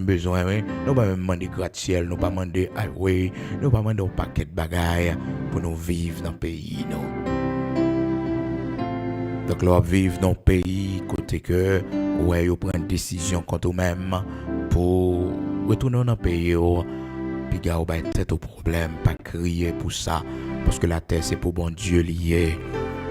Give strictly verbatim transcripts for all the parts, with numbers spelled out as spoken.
bezwen, wi. Nou pa menm mande gratsyèl, nou pa mande highway, nou pa mande yon pakèt bagay pou nou viv nan peyi nou. Donk, lè w ap viv nan yon peyi kote ke ou wè yo pran desizyon kont ou menm pou retounen w nan peyi w, piga ou bay tèt ou pwoblèm, pa kriye pou sa, paske latè se pou Bondye li ye.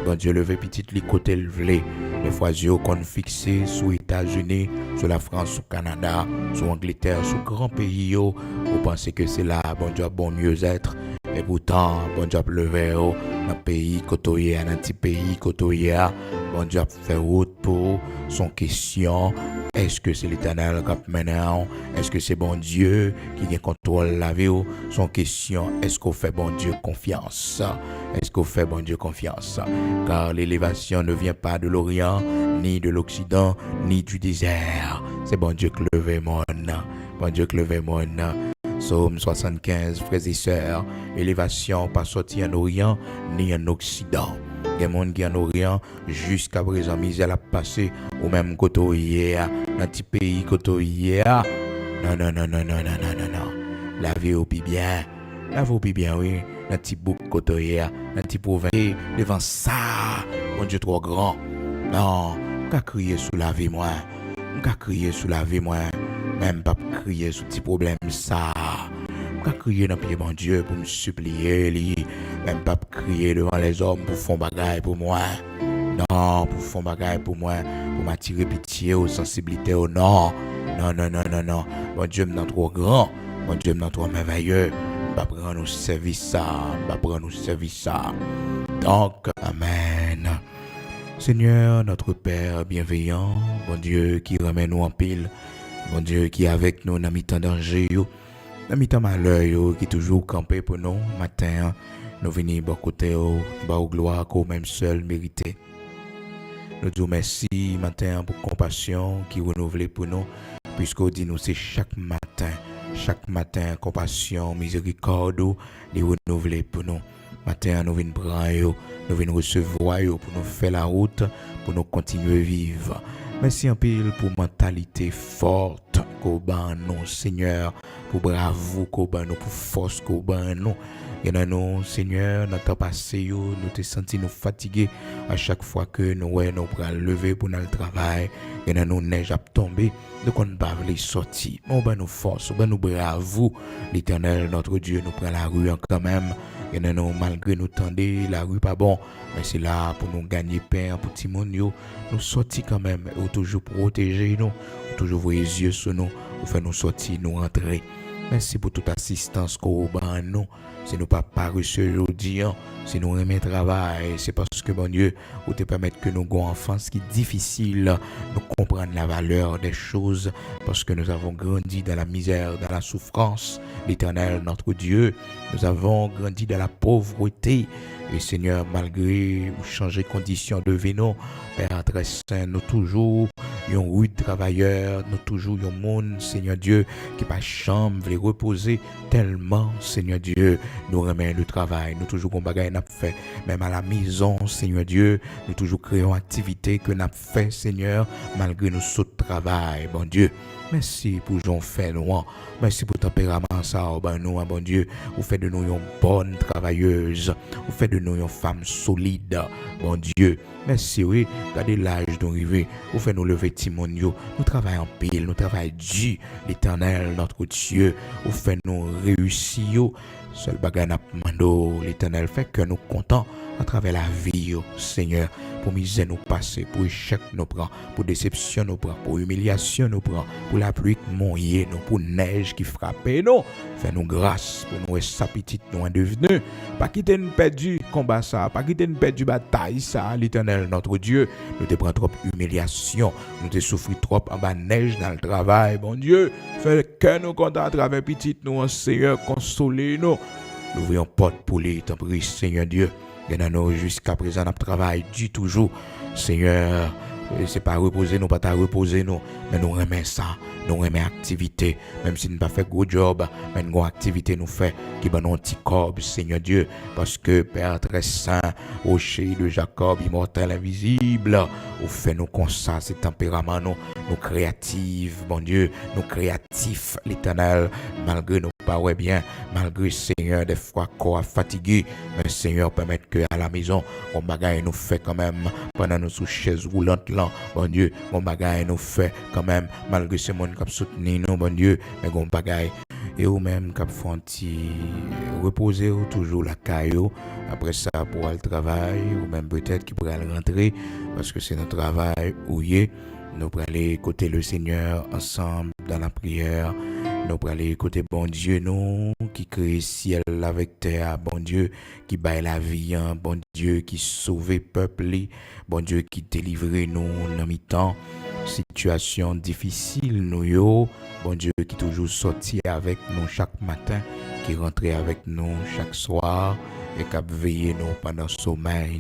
Bondye leve pitit li kote l vle. Dèfwa zye w konn fikse sou Etazini, sou Lafrans, sou Kanada, sou Angletè, sou gran peyi yo. Ou panse ke se la Bondye ap ba w myezèt. Epoutan, Bondye ap leve w nan peyi kote w ye a, nan ti peyi kote w ye a. Bondye ap fè wout pou w. Se yon kesyon, èske se Letènèl k ap mennen w? Èske se Bondye ki gen kontwòl lavi w? Se yon kesyon, èske w fè Bondye konfyans? Èske w fè Bondye konfyans? Car l'élévation ne vient pas de l'Orient, ni de l'Occident, ni du désert. Se Bondye k leve moun. Bondye k leve moun. Sòm swasannkenz, frè e sè, elevasyon pa sòti ann Oryan ni ann Oksidan. Gen moun ki ann Oryan, jiskaprezan mizè l ap pase, ou menm kote w ye a, nan ti peyi kote w ye a. Non, non, non, non. Lavi w pi byen. Lavi w pi byen, wi, nan ti bouk kote w ye a, nan ti pwovens. E devan sa, Bondye twò gran. Non, m ka kriye sou lavi mwen. M ka kriye sou lavi mwen, men m p ap kriye sou ti pwoblèm sa a. M ka kriye nan pye Bondye pou m sipliye li, men m p ap kriye devan lèzòm pou fè yon bagay pou mwen. Non, pou fè yon bagay pou mwen, pou m atire pitye w, sansiblite w, non. Non, non, non, non, non. Bondye m nan twò gran. Bondye m nan twò mèvèye. M p ap rann ou sèvis sa. M p ap rann ou sèvis sa. Donk, amèn. Seigneur, notre Père bienveillant, Bondye ki renmen nou anpil, Bondye ki avèk nou nan mitan danje yo, nan mitan malè yo, ki toujou kanpe pou nou, maten an, nou vini bò kote w, nou ba w glwa ke w menm sèl merite. Nou di w mèsi maten an pou konpasyon ki renouvle pou nou, piske w di nou se chak maten, chak maten konpasyon, mizerikòd ou, li renouvle pou nou. Maten an, nou vin pran yo, nou vin resevwa yo pou nou fè lawout, pou nou kontinye viv. Mèsi anpil pou mantalite fòt ke w ban nou, Senyè, pou bravou ke w ban nou, pou fòs ke w ban nou. Gen nan nou, Senyè, nan tan pase yo, nou te santi nou fatige a chak fwa ke nou wè nou pral leve pou n al travay. Gen nan nou, nèj ap tonbe, nou konn pa vle sòti. Men w ban nou fòs, w ban nou bravou. Letènèl, notre Dieu, nou pran lari an kanmenm. Gen nan nou, malgre nou tande lari pa bon, men se la pou nou ganye pen an pou timoun yo. Nou sòti kanmenm, e w toujou pwoteje nou, w toujou voye zye sou nou, ou fè nou sòti, nou rantre. Mèsi pou tout asistans ke w ban nou. Si nou pa parese jodi an, si nou renmen travay, se paske, Bondye, ou te pèmèt ke nou gon anfans ki difisil, nou konprann la valeur des choses, parce que nous avons grandi dans la misère, dans la souffrance. L'Éternel, notre Dieu, nous avons grandi dans la pauvreté. E, Senyè, malgre ou chanje kondisyon de vi nou, Pè a trè sen, nou toujou yon rid travayè, nou toujou yon moun, Senyè Dye, ki pa janm vle repoze, tèlman, Senyè Dye, nou renmen le travay, nou toujou gon bagay n ap fè. Menm a la mezon, Senyè Dye, nou toujou kreye yon aktivite ke n ap fè, Senyè, malgre nou sot travay, Bondye. Mèsi pou jan w fè nou an. Mèsi pou tanperaman sa w ban nou an, Bondye. Ou fè de nou yon bòn travayèz. Ou fè de nou yon fanm solid, Bondye. Mèsi, wi. Gade laj nou rive. Ou fè nou leve timoun yo. Nou travay anpil, nou travay di. Letènèl, notre Dieu, ou fè nou reyisi yo. Sèl bagay n ap mande w, Letènèl, fè kè nou kontan atravè lavi yo, Senyè, pou mizè nou pase, pou echèk nou pran, pou desepsyon nou pran, pou imilyasyon nou pran, pou lapli k mouye nou, pou nèj ki frape nou. Fè nou gras pou nou wè sa pitit nou an devni. Pa kite n pèdi konba sa a, pa kite n pèdi batay sa a, Letènèl, notre Dieu. Nou te pran twòp imilyasyon, nou te soufri twòp anba nèj nan l travay, Bondye. Fè kè nou kontan atravè pitit nou an, Senyè, konsole nou. Louvri yon pòt pou li, tanpri, Senyè Dye. Gen nan nou jiskaprezan n ap travay di toujou. Senyè, E se pa repoze nou pa ta repoze nou, men nou renmen sa. Nou renmen aktivite. Menm si n pa fè gwo djòb, men n gon aktivite nou fè ki ban nou yon ti kòb, Senyè Dye. Paske, Pè trè sen, Woche de Jakòb, imòtèl, envizib, ou fè nou konsa, se tanperaman nou. Nou kreyatif, Bondye. Nou kreyatif, Letènèl, malgre nou pa wè byen, malgre, Senyè, dèfwa kò a fatige, men, Senyè, pèmèt ke alamezon, gon bagay nou fè kanmenm, pandan nou sou chèz woulant lan, Bondye, gon bagay nou fè kanmenm, malgre se moun k ap soutni nou, Bondye, men gon bagay. E ou menm k ap fè yon ti repoze w toujou lakay ou, apre sa pou w al travay, ou menm petèt ki pral rantre, paske se nan travay ou ye. Nou prale kote Lesenyè ansanm dan lapriyè. Nou prale kote Bondye nou ki kreye syèl la avèk tè a, Bondye ki bay lavi an, Bondye ki sove pèp li, Bondye ki delivre nou nan mitan sitiyasyon difisil nou yo, Bondye ki toujou sòti avèk nou chak maten, ki rantre avèk nou chak swa, e k ap veye nou pandan somèy